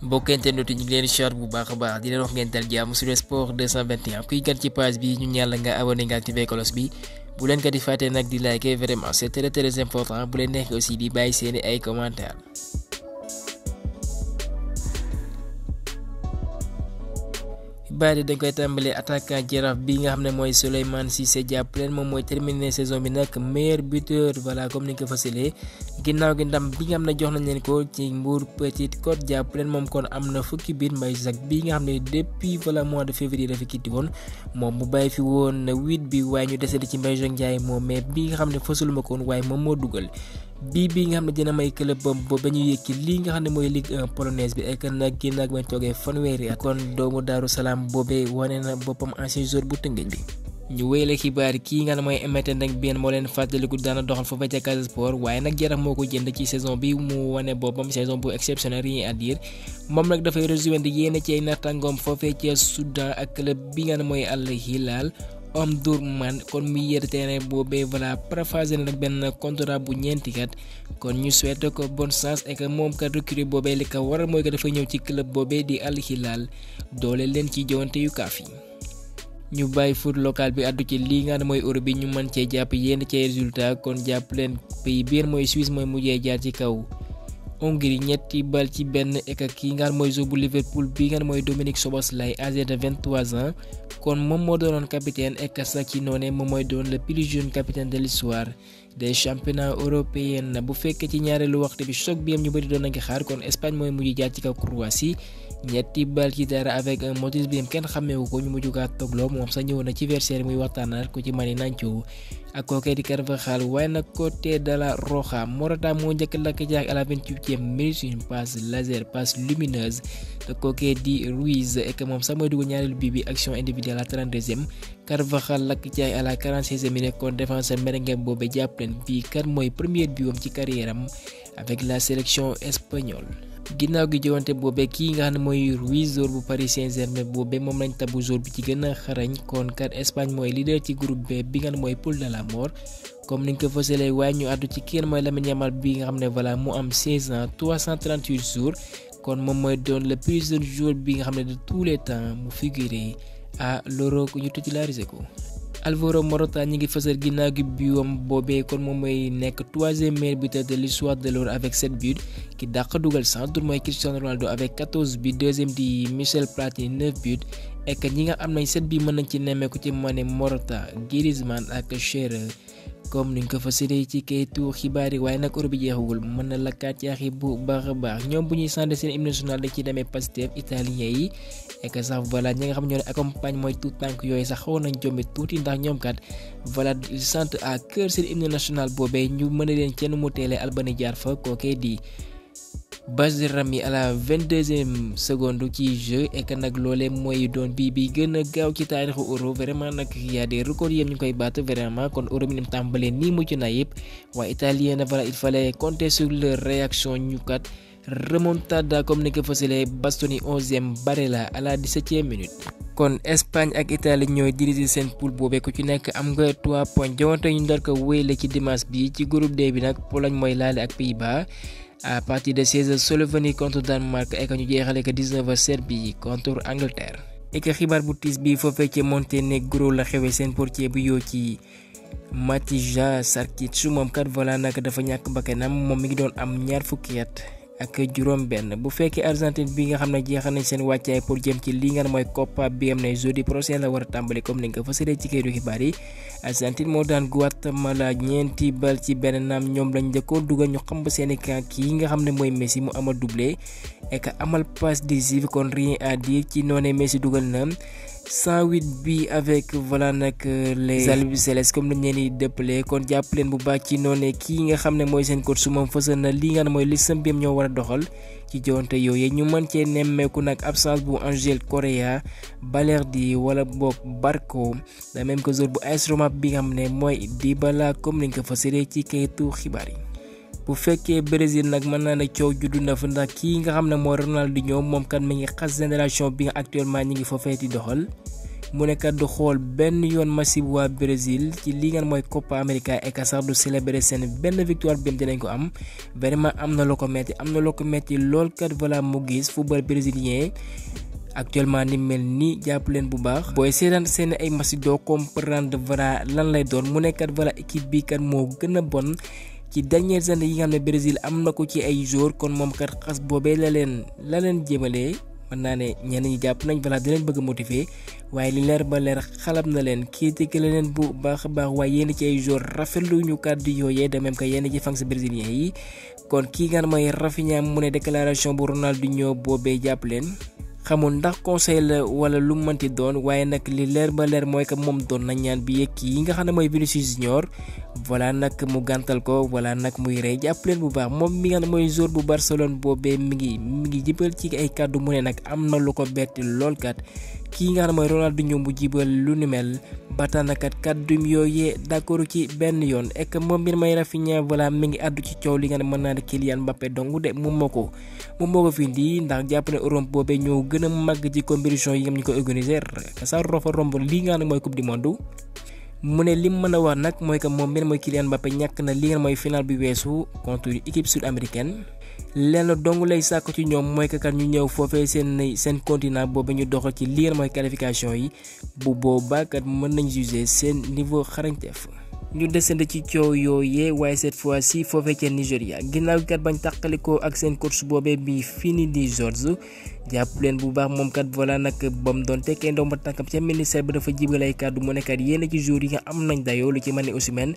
mbokk internet yi ñu ngi leen di siyaar bu baax a baax di leen wax ngeen dal jàmm sur sport 221 kuy gan ci page bi ñu ñaan la nga abonné nga activé cloche bi bu leen ko di fàtte nag di liker vraiment c'est très important bu leen nekk aussi di bàyyi seeni ay commentaires. xibaar yi dañ koy tàmbalee attaquant Jaraaf bi nga xam ne mooy Souleymane Cissé jàpp leen moom mooy terminer saison bi nag meilleur buteur voilà comme ni nga ko fësalee ginnaaw gi ndam bi nga xam ne jox nañ leen ko ci Mbour Petite Côte jàpp leen moom kon am na fukki biir Mbaye Jacques bi nga xam ne depuis voilà mois de février dafa kitti woon moom mu bàyyi fi woon 8 bi waaye ñu desandi ci Mbaye Jacques Ndiaye moom mais bi nga xam ne fësaluma ko woon waaye moom moo dugal. bii nga xam ne dina may club boobu ba ñu yëg ci lii nga xam ne mooy Ligue 1 polonaise bi ek nag ginnaaw bañ toogee fanweeri at kon doomu Daaru Salaam boobee wane na boppam ancien joueur bu Tëngéej bi. ñu wéyale xibaar kii nga xam ne mooy Emerson Ndengue moo leen fàttaliku daana doxal foofa ca Casa Sport waaye nag Jaraaf moo ko jënd ci saison bi mu wane boppam saison bu exceptionnelle rien à dire moom nag dafay rejoindre yéen ci ay naataangoom foofee ca Soudan ak club bi nga xam ne mooy Al Hilal Omdurman kon muy yër terrain boobee voilà paraphrasé na nag benn contrat bu ñeenti kat kon ñu souhaité ko bonne chance et que moom kat recrue boobee li ko waral mooy que dafa ñëw ci club boobee di Al Hilal doole leen ci jowante yu kaaf yi. ñu bàyyi foot local bi àddu ci lii nga xam ne mooy Europe bi ñu mën cee jàpp yenn ci résultat kon jàpp leen pays biir mooy Suisse mooy mujjee jaar ci kaw Hongrie ñetti bal ci benn ek kii nga xam mooy joueur bu Liverpool bi nga xam mooy Dominique Szoboszlai âgé de 23 ans kon moom moo doonoon capitaine ek sax ci noonee moom mooy doon le plus jeune capitaine de l'histoire des championnats européens bu fekkee ci ñaareelu waxtu bi choc bi am ñu bëri doon nañ ko xaar kon Espagne mooy mujj jaar ci kaw Croatie ñetti bal ci dara avec un motif bi kenn xàmmeewu ko ñu mujj kaa togloo moom sax ñëwoon na ci versaire muy waxtaanal ko ci Mani Nacho ak kookee di Carvajal waaye nag côté de la Roja Morata moo njëkk lakk jaak à la 28e minute une passe laser passe lumineuse te kookee di Ruiz et que moom sax mooy dugg ñaareelu bii bi action individuelle à 32e Carvajal lakk jaak à la 46e minute kon défenseur merengue boobu jàpp leen bii kat mooy première biwam ci carrière am avec la sélection espagnole. ginnaaw gi jowante boobee kii nga xam ne mooy Ruiz joueur bu Paris Saint-Germain boobee moom lañ tabu joueur bi ci gën a xarañ kon kat Espagne mooy leader ci groupe B bi nga xam ne mooy poule de la mort comme niñ ko fësalee waaye ñu àddu ci kenn mooy Lamine Yamal bi nga xam ne voilà mu am 16 ans 338 jours kon moom mooy doon le plus jeune joueur bi nga xam ne de tous les temps mu figuré à l'Euro ñu titularisé ko. Alvaro Morata ñi ngi fësal ginnaaw gi biwam boobee kon moom mooy nekk 3e meilleur buteur de l'histoire de l'Euro avec 7 buts ki dàq dugal sax dur mooy Cristiano Ronaldo avec 14 buts deuxième di Michel Platini 9 buts et que ñi nga am nañ 7 bi mën nañ ci nemmeeku ci Mané Morata Griezmann ak Shearer comme niñ ko fësalee ci kayitu xibaar yi waaye nag Europe bi jeexagul mën na lakkaat yaaxi bu baax a baax ñoom bu ñuy sànni seen hymne national dañ ci demee Pastef italien yi et que sax voilà ñi nga xam ñoo ne accompagne mooy tout tànk yooyu sax xawoon nañ jombi tuuti ndax ñoom kat voilà ils sentent à cœur seen hymne national boobee ñu mën a leen kenn mu teelee Albanie jaar fa kookee di Barzagli à la 22e seconde ci jeu et que nag loolee mooy doon bii bi gën a gaaw ci taarixu Euro vraiment nag y a des records yéen ñu koy battre vraiment kon Euro mi ni mu tàmbalee nii mucc na yëpp waaye italien na voilà il fallait compter sur leur réaction ñu kat remontada comme ni ko fësalee Bastoni 11e Barella à la 17e minute. kon Espagne ak Italie ñooy diriger seen poule boobee ku ci nekk am nga 3 points jowante ñu ndar ko wéyale ci dimanche bi ci groupe D bi nag Pologne mooy laale ak Pays-Bas à partir de 16h Slovénie contre Danemark et que ñu jeexale ko 19h Serbie contre Angleterre. et que xibaar bu tiis bi foofee ci Monténégro la xewee seen portier bu yoo ci Matija Sarkic moom kat voilà nag dafa ñàkk bakkanam moom mi ngi doon am ñaar fukki at ak juróom benn bu fekkee Argentine bi nga xam ne jeexal nañ seen wàccaay pour jëm ci li nga xam mooy Copa bi am na jeudi prochain la war a tàmbali comme ni nga ko fësalee ci kayitu xibaar yi Argentine moo daan Guatemala ñeenti bal ci benn naam ñoom lañ njëkkoon dugal ñu xam ba seeni camp kii nga xam ne mooy Messi mu amal doublé et que amal passe décisive kon rien à dire ci noonee Messi dugal na 108 bi avec voilà nag les albicelestes comme lañ leen di dëppale kon jàpp leen bu baax ci noonee kii nga xam ne mooy seen coach su moom fësal na li nga xam ne mooy listam bi ñoo war a doxal ci jowante yooyu ñu mën cee nemmeeku nag absence bu Angel Correa Balerdi wala boog Barco de même que joueur bu AS Roma bi nga xam ne mooy Dybala comme niñ ko fësalee ci kayitu xibaar yi. bu fekkee Brésil nag mën naa ne coow juddu na fa ndax kii nga xam ne mooy Ronaldinho moom kat mi ngi xas génération bi nga actuellement ñi ngi foofee di doxal mu ne kat du xool benn yoon match bu waa Brésil ci li nga mooy Copa América et que sax du célébrer seen benn victoire bi dinañ ko am vraiment am na lu ko metti lool kat voilà mu gis football brésilien actuellement ni mel ni jàpp leen bu baax booy seetaan seen ay match doo comprendre voilà lan lay doon mu ne kat voilà équipe bi kat moo gën a bon ci dernières années yi nga xam ne Brésil am na ko ci ay joueurs kon moom kat xas boobee la leen jëmalee mën naa ne ñenn ñi jàpp nañ voilà di leen bëgg a motiver waaye li leer ba leer xalab na leen critiqué la leen bu baax a baax waaye yenn ci ay joueurs rafetlu ñu kàddu yooyee de même que yenn ci fans brésilien yi kon kii nga mooy Rafinha mu ne déclaration bu Ronaldinho boobee jàpp leen xamul ndax conseil la wala lu mënti doon waaye nag li leer ba leer mooy que moom doon na ñaan bi yëg yi nga xam ne mooy Vinicius Junior voilà nag mu gàntal ko voilà nag muy rey jàpp leen bu baax moom mi nga xam ne mooy joueur bu Barcelone boobee mi ngi jibal ci ay kàddu mu ne nag am na lu ko bett lool kat kii nga xam ne mooy Ronaldinho bu jibal lu ni mel ba tax na kat kàddum yooyee d'accord ci benn yoon et que moom mbir may Rafinha voilà mi ngi àddu ci coow li nga ne mën naa ne Kylian Mbappé dong de moom moo ko fi indi ndax jàpp ne Europe boobee ñoo gën a màgg ci compétition yi nga xam ñu ko organiser sa rofa romb lii nga xam ne mooy coupe du monde mu ne lim mën a wax nag mooy que moom mbir mooy Kylian Mbappé ñàkk na li nga mooy final bi weesu contre équipe sud-américaine lenn dong lay sàkk ci ñoom mooy que kat ñu ñëw foofee seen continent boobu ñu doxal ci li nga mooy qualification yi bu boobaa kat mën nañ juger seen niveau xarañteef. ñu desandi ci coow yooyee waaye cette fois-ci foofee ca Nigéria ginnaaw kat bañ tàqalikoo ak seen coach boobee bi Finidi George jàpp leen bu baax moom kat voilà nag bam doon tekkee ndomba tànkam ca ministère ba dafa jibal ay kàddu mu ne kat yéen ci jour yi nga am nañ dayoo lu ci mel ni Osimhen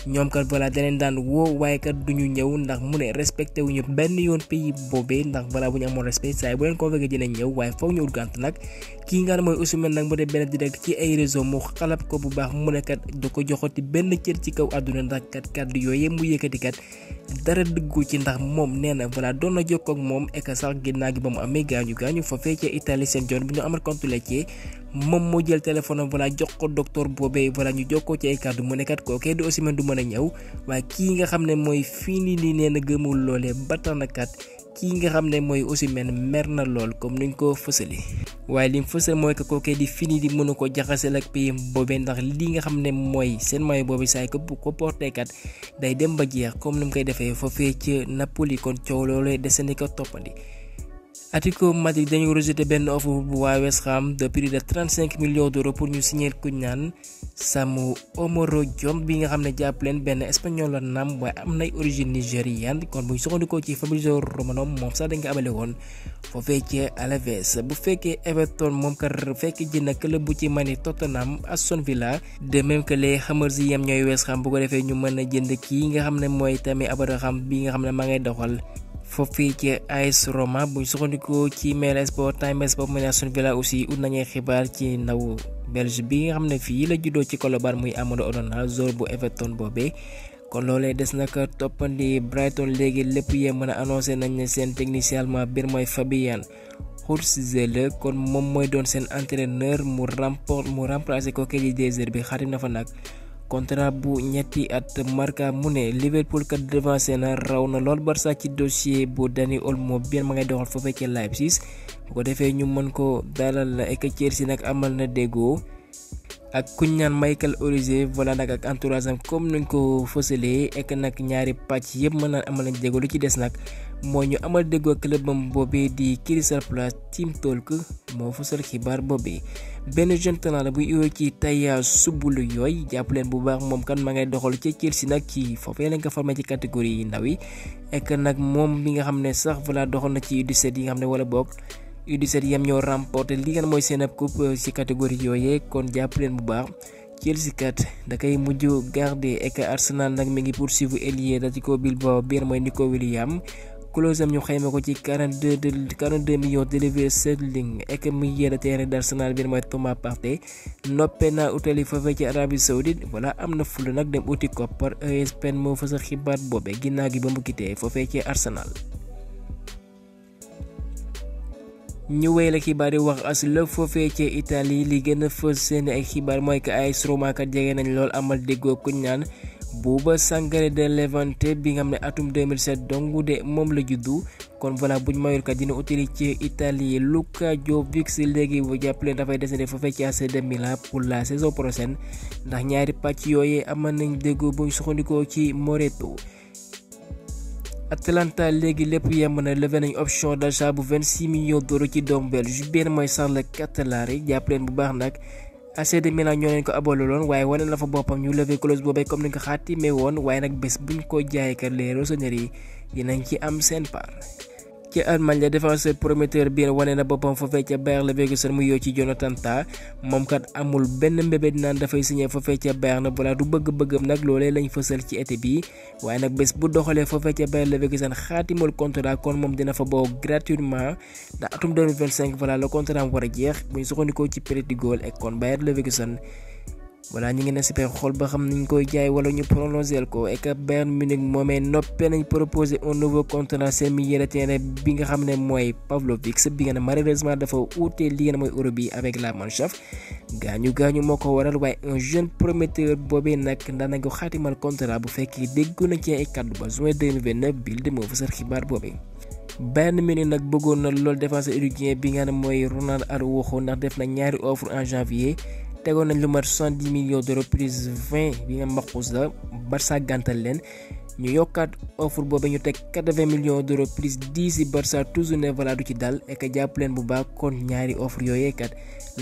ñoom kat voilà daneen daan woo waaye kat duñu ñëw ndax mu ne respecté wuñu benn yoon pays boobee ndax voilà bu ñu amoon respect saa yi bu leen convoqué dinañ ñëw waaye foog ñu ut gànt nag kii nga xam mooy Osimhen nag mu dee benn direct ci ay réseau mu xalab ko bu baax mu ne kat du ko joxoti benn cër ci kaw àdduna ndax kat kàddu yooyee mu yëkkati kat dara dëggu ci ndax moom nee na voilà doon na jokkoo ak moom ek sax ginnaaw gi ba mu amee gaañu foofee ca Italie seen jon bi ñu amal compte laitier moom moo jël téléphone am voilà jox ko docteur boobee voilà ñu jokkoo ci ay kàddu mu ne kat kookee di Osimhen du mën a ñëw waaye kii nga xam ne mooy Finidi nee na gëmul loolee ba tax na kat kii nga xam ne mooy Osimhen mer na lool comme niñ ko fësale waaye lim fësal mooy que kookee di Finidi mënu ko jaxaseel ak pays boobee ndax li nga xam ne mooy seen moyen boobu saay ko bu ko porté kat day dem ba jeex comme ni mu koy defee foofee ca Napoli kon coow loolee desandi ko toppandi. Atlético Madrid dañu rejeté benn offre bu waa West Ham de prix de 35 millions d'euros pour ñu signer ku ñaan Samu Omorodiom bi nga xam ne jàpp leen benn espagnol la naam waaye am nay origine nigériane kon bu ñu soxandikoo ci Fabrizio Romano moom sax dañ ko abale woon foofee ci Alaves bu fekkee Everton moom kat fekk ji na club bu ci mani Tottenham Aston Villa de même que les Hammers yi yem ñooy West Ham bu ko defee ñu mën a jënd kii nga xam ne mooy Tammy Abraham bi nga xam ne maa ngay doxal foofii ci AS Roma buñ soxandikoo ci Mail Sport Time Sport mu ne Aston Villa aussi ut nañuy xibaar ci ndaw Belge bi nga xam ne fii la juddoo ci Colobane muy Amadou Onana joueur bu Everton boobee kon loolee des naka toppandi Brighton léegi lépp yee mën a annoncé nañ ne seen technicien allemand biir mooy Fabian Hurzele kon moom mooy doon seen entraîneur mu remplacer ko kii di désert bi xarit na fa nag contrat bu ñetti at Marca mu ne Liverpool kat devancé na raw na lool Barça ci dossier bu Dani Olmo bien ma ngay doxal foofee ci Leipzig bu ko defee ñu mën ko dalal ek Chelsea nag amal na déggoo ak kuñ naan Michael Olise voilà nag ak entourage am comme nuñ ko fësalee ek nag ñaari pàcc yëpp mën na amal nañ déggoo lu ci des nag mooy ñu amal déggoo clubam boobee di Crystal Palace Team Talk moo fësal xibaar boobee benn jeune talent la bu iwoo ci Taya Subulu yooyu jàpp leen bu baax moom kan ma ngay doxal ci Chelsea nag ci foofee lañ ko formé ci catégorie yi ndaw yi ek nag moom bi nga xam ne sax voilà doxal na ci U17 yi nga xam ne wala boog U17 yam ñoo remporté li nga mooy seen ab coupe ci catégorie yooyee kon jàpp leen bu baax Chelsea kat da koy mujj garder ek Arsenal nag mi ngi poursuivre ailier Atletico Bilbao biir mooy Nico Williams clause am ñu xayma ko ci 42 millions de livres sterling ek milieu de terrain d'Arsenal biir mooy Thomas Partey noppee naa utali foofee ci Arabie Saoudite voilà am na fulu nag dem uti koppar ESPN moo fa sa xibaar boobe ginnaaw gi ba mu quitté foofee ci Arsenal. ñu wéy la xibaar yi wax as la foofee ci Italie li gën a fës seen ay xibaar mooy que AS Roma kat jege nañ lool amal déggoo kuñ naan Bouba Sangaré de Levante bi nga xam ne atum 2007 dongu de moom la juddu kon voilà buñ mayul kat dina utili ci Italie. Luka Jovic léegi bu jàppale dafay desandi foofee ci AC de Milan pour la saison prochaine ndax ñaari pàcc yooyee amoon nañ déggoo buñ sukkandikoo ci Moreto. Atalanta léegi lépp yemb na levé nañ option d'achat bu 26 millions d'euros ci doomu belge benn mooy Charles Cattelari jàppaleen bu baax nag AC de Milan ñoo leen ko abaloon waaye wane na fa boppam ñu levé clause boobee comme ni nga ko xaatimee woon waaye nag bés buñ ko jaayee kat les rossoneri yi dinañ ci am seen part. ci Allemagne la défenseur prometteur bi wane na boppam foofee ca Bayer Leverkusen mu yoo ci Jonathan Tah moom kat amul benn mbébét naan dafay signé foofee ca Bayern na balaa du bëgg-bëggam nag loolee lañ fësal ci été bi waaye nag bés bu doxalee foofee ca Bayer Leverkusen xaatimul contrat kon moom dina fa boo gratuitement ndax atum 2025 voilà le contrat am war a jeex buñ sukkandikoo ci Pérez-Gol ak kon Bayer Leverkusen voilà ñu ngi ne si pexe xool ba xam niñ koy jaay wala ñu prolongé ko et que Bayern Munich moomee noppee nañ proposé un nouveau contrat seen milieu de terrain bi nga xam ne mooy Pavlovic bi nga ne malheureusement dafa uute li nga mooy Euro bi avec la Mannschaft gaañu moo ko waral waaye un jeune prometteur boobee nag daan ko xaatimal contrat bu fekkee déggu na ci ay kàddu ba juin 2029 Bild moo fësal xibaar boobee. Bayern Munich nag bëggoon na lool défenseur uruguayen bi nga ne mooy Ronald Araujo ndax def na ñaari offre en janvier. tegoon nañ lu mat 70 millions d'euros plus 20 bi nga maxuus la Barça gàntal leen ñu yokkaat offre boobu ñu teg 80 millions d'euros plus 10 si Barça toujours ne voilà du ci dal et que jàpp leen bu baax kon ñaari offre yooyee kat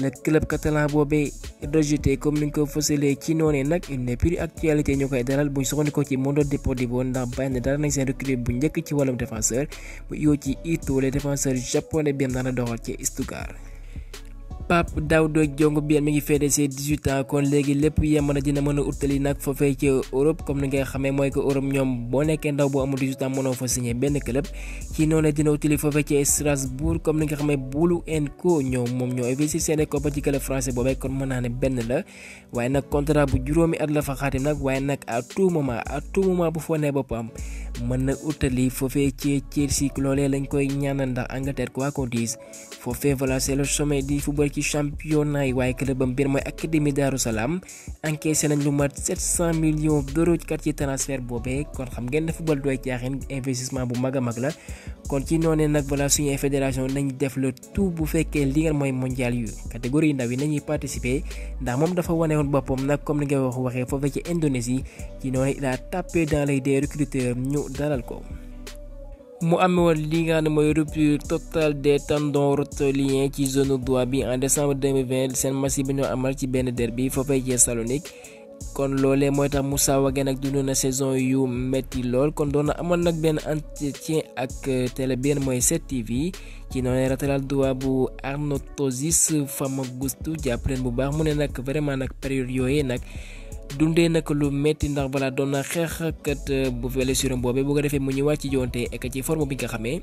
le club catalan boobee rejeté comme ni ñu ko fësalee ci noonee nag il n'est plus actualité ñu koy dalal buñ soxandikoo ci Mundo Deportivo ndax bàyyi na dara nañ seen recrue bu njëkk ci wàllum défenseur bu yoo ci Ito le défenseur japonais bi daan na doxal ci Stuttgart. Pape Daouda Diong bi mi ngi féete ses 18 ans kon léegi lépp yem na dina mën a utali nag foofee ci Europe comme ni nga xamee mooy que Europe ñoom boo nekkee ndaw boo amul 18 ans mënoo fa signé benn club ci noonu dina utali foofee ci Strasbourg comme ni nga xamee Boulou & Co ñoom moom ñoo investi seen koppar ci club français boobee kon mën naa ne benn la waaye nag contrat bu juróomi at la fa xaatim nag waaye nag à tout moment bu foo nee boppam mën na utali foofee ci Chelsea loolee lañ koy ñaanal ndax Angleterre quoi qu'on dise foofee voilà c'est le sommet du football ci championnat yi waaye clubam biir mooy Académie Darou Salam encaissé nañ lu mat 700 millions d'euros kat ci transfert boobee kon xam ngeen ne football dooy caaxin investissement bu mag a mag la kon ci noonee nag voilà suñu fédération nañ def le tout bu fekkee li nga mooy mondial yu catégorie ndaw yi nañuy participer ndax moom dafa wane woon boppam nag comme ni nga waxee foofee ci Indonésie ci noonu il a tapé dans les des recruteurs ñu dalal ko. mu amee woon li nga xam ne mooy rupture totale des tendons rotuliens ci zone doigt bi en décembre 2020 seen match bi ñoo amal ci benn derby foofee ci Salonique kon loolee mooy tax Moussa Wagué nag dund na saison yu metti lool kon doon na amoon nag benn entretien ak télé bi mooy 7TV ci noonu ratalal doigt bu Arnautosis Famagustu jàpp leen bu baax mu ne nag vraiment nag période yooyee nag. dundee nag lu metti ndax balaa doon na xeexkat bu blessure boobee bu ko defee mu ñëwaat ci joonte ek ci forme bi nga xamee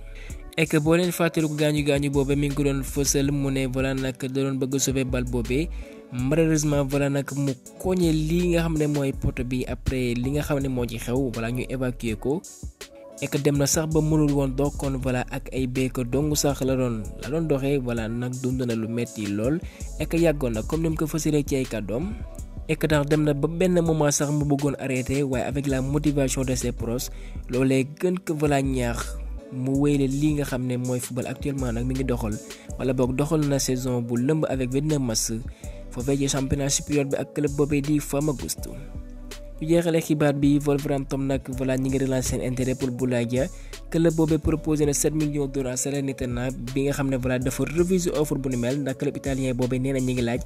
ek boo leen fàttaliku gaañu boobee mi ngi ko doon fësal mu ne voilà nag da doon bëgg sauver bal boobee malheureusement voilà nag mu koñe lii nga xam ne mooy poto bi après li nga xam ne moo ci xew voilà ñu évacuer ko ek dem na sax ba mënul woon dox kon voilà ak ay béykat dong sax la doon doxee voilà nag dund na lu metti lool ek yàggoon na comme ni mu ko fësalee ci ay kàddoom ek ndax dem na ba benn moment sax mu bëggoon arrêter waaye avec la motivation de ses proches loolee gën ko voilà ñaax mu wéyle lii nga xam ne mooy football actuellement nag mi ngi doxal wala boog doxal na saison bu lëmb avec 29 matchs foofee ci championnat supérieur bi ak club boobee di Famagustu. ñu jeexale xibaar bi Wolverhampton nag voilà ñi ngi relancer seen intérêt pour Boulaye Dia club boobee proposé na 7 millions d'euros à Salernitana bi nga xam ne voilà dafa refuser offre bu ni mel ndax club italien boobee nee na ñi ngi laaj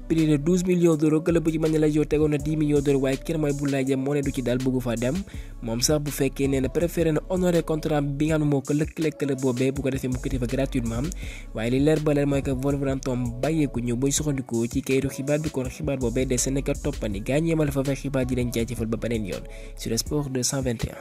prix de 12 millions d'euros club bu ci mel ne Lazio tegoon na 10 millions d'euros waaye kenn mooy Boulaye Dia moo ne du ci daal bëggu fa dem moom sax bu fekkee nee na préféré na honorer contrat bi nga xam ne moo ko lëkkale club boobee bu ko defee mu quitté fa gratuitement waaye li leer ba leer mooy que Wolverhampton bàyyeeku ñu buñ soxandikoo ci kayitu xibaar bi kon xibaar boobee des Sénégal toppandi gaañ yemal fa fay xibaar di leen jaajëfal ba beneen yoon sur Sport 221.